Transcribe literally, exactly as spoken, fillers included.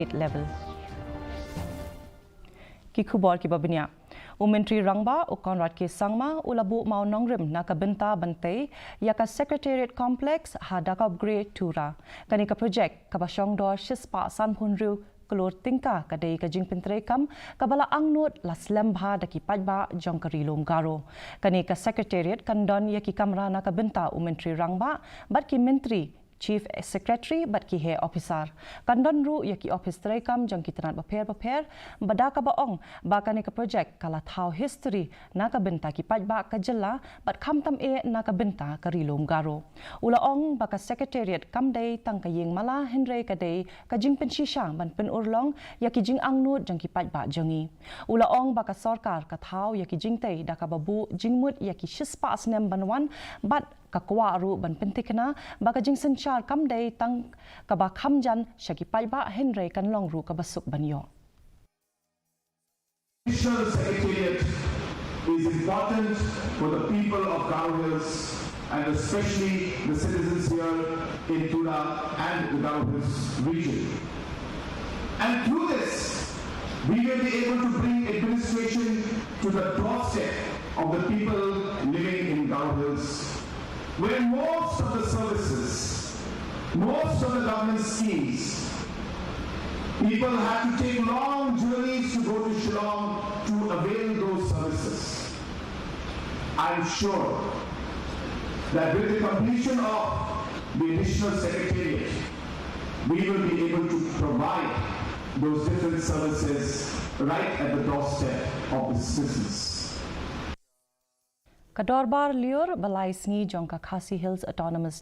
state level. Ki khubor kiba bniah. U Myntri Rangbah u Conrad K Sangma u la buh mawnongrim na ka bynta ban tei ïa ka Secretariat Complex ha Dakopgre, Tura. Kane ka projek kaba shongdor shispah sanphew hynriew klur tyngka ka dei ka jingpyntreikam kaba la angnud la slem bha da ki paidbah jong ka Ri Lum Garo. Kane ka Secretariat kan don ïa ki kamra na ka bynta u Myntri Rangbah bad ki Myntri, Chief Secretary bad ki heh officer. Kan don ruh ïa ki ophis treikam jong ki tnat bapher bapher, bad da kaba ong ba kane ka projek ka la thaw history na ka bynta ki paidbah ka jylla bad khamtam eh na ka bynta ka Ri Lum Garo. U la ong ba ka Secretariat kam dei tang ka ïing mala hynrei ka dei ka jingpynshisha ban pynurlong ïa ki jingangnud jong ki paidbah jong ngi. U la ong ba ka sorkar ka thaw ïa ki jingtei da kaba buh jingmut ïa ki shispah snem ban wan bad ka kwah ruh ban pynthikna ba ka jingsynshar kam dei tang kaba kham jan sha ki paidbah hynrei kan long ruh kaba suk ban ïoh. Additional Secretariat is important for the people of Garo Hills and especially the citizens here in Tura and the Garo Hills region. And through this, we will be able to bring administration to the doorstep of the people living in Garo Hills, where most of the services, most of the government schemes, people have to take long journeys to go to Shillong to avail those services. I'm sure that with the completion of the additional secretariat, we will be able to provide those different services right at the doorstep of the citizens. Ka Dorbar Lyiur ba lai sngi jong ka Khasi Hills Autonomous